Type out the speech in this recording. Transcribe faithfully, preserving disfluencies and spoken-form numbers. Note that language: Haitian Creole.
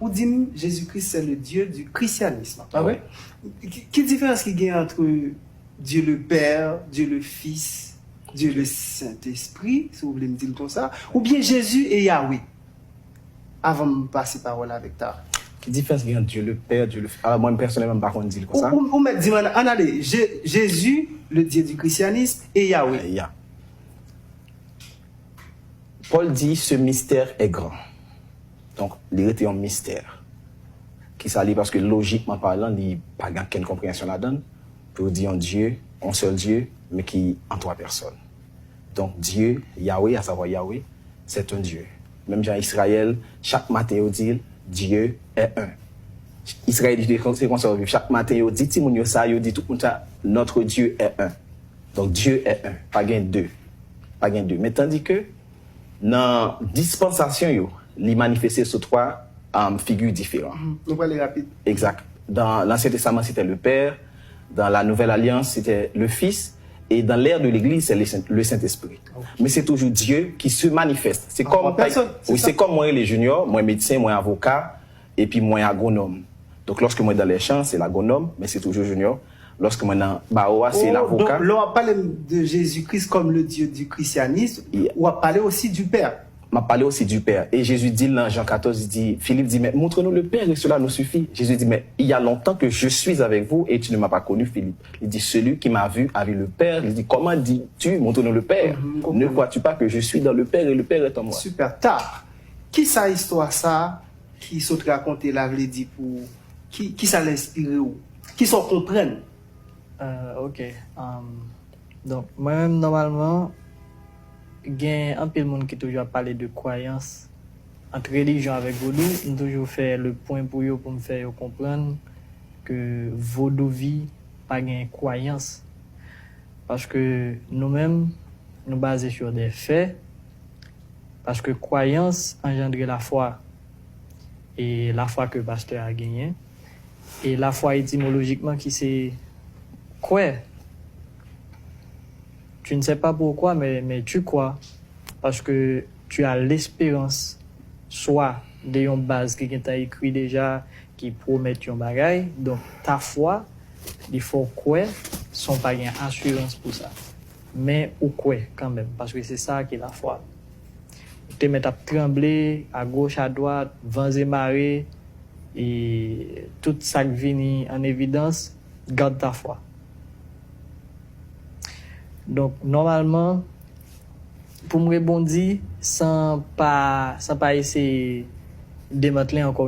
Ou di m Jezi Kris se le Dieu du christianisme, pa vre? Ki, ki diferans ki gen ant Dieu le Père, Dieu le Fils, Dieu le Saint-Esprit, si w vle m di l konsa, oubyen Jezi e Yahweh? Avan m pase pawòl avèk ta. Ki diferans gen ant Dieu le Père, Dieu le Fils? Alò, mwen pèsonèlman, m pa konn di l konsa. Ou, ou, ou mèt di m, ann, ann ale, Je- Jésus, le Dieu du christianisme, et Yahweh. Ya. Pòl di, ce mystère est grand. Donk, li rete yon mistè. Kisa li? Paske lojikman palan, li pa gen okenn konpreyansyon ladan l. Pou yo di yon Dye, yon sèl Dye, men ki an twa pèsòn. Donk, Dye, Yahweh, à savoir Yahweh, c'est un Dieu. Menm jan Izrayèl, chak maten yo di l, Dieu est un. Izrayelit yo se konsa yo viv. Chak maten yo di timoun yo sa, yo di tout moun sa, notre Dieu est un. Donk, Dieu est un. Pa gen de. Pa gen de. Men tandi ke nan dispansasyon yo, li manifeste sou twa um, figi diferan. Nou prale rapid. Exact. Dans l'Ancien Testament, c'était le Père. Dans la Nouvelle Alliance, c'était le Fils. Et dans l'ère de l'Église, c'est le Saint- le Saint-Esprit. Men se toujou Dye ki se manifeste. Se An twa kòm, pèsòn, se wi, sa. Se kòm mwen rele Junior, mwen medsen, mwen avoka, epi mwen agwonòm. Donk, lòske mwen dans les champs, se l'agronome, men se toujou Junior. Lòske mwen nan bawo a, se Oh, lavoka. Donk, lè w ap pale m de Jezi Kris kòm le Dieu du christianisme, Yeah. w ap pale osi du Père. M ap pale osi du Père. E Jezi di l nan Jan katòz, li di, Filip di, mais montre-nous le Père et cela nous suffit. Jezi di, mais il y a longtemps que je suis avec vous et tu ne m'as pas connu, Philippe. Li di, celui qui m'a vu a vu le Père. Li di, comment dis-tu, montre-nous le Père? Mhm, m konprann. Ne crois-tu pas que je suis dans le Père et le Père est en moi? Super. Ta, kisa istwa sa ki sot rakonte la vle di pou ou? Ki, kisa l enspire w? Kisa w konprann? Ah, ok. Um, donk, mwen menm, nòmalman, gen anpil moun ki toujou ap pale de kwayans ant relijyon avèk vodou. M toujou fè le pwen pou yo, pou m fè yo konprann ke vodouvi pa gen kwayans. Paske nou menm, nou baze sur des faits. Paske kwayans anjandre lafwa. E lafwa ke pastè a genyen. E lafwa etimolojikman ki se kwè. Tu ne sais pas pourquoi, mais, mais tu crois. Parce que tu as l'espérance, soit de yon baz ki gentan ekri deja, ki pwomèt yon bagay. Donk, ta fwa, li fè w kwè, san w pa gen asirans pou sa. Men ou kwè kanmenm, paske se sa ki lafwa. Ou te mèt ap tranble, agoch, adwat, van e mare, e tout sa k vini an evidans, gad ta fwa. Donk, nòmalman, pou m rebondi, san pa, san pa eseye demantle ankò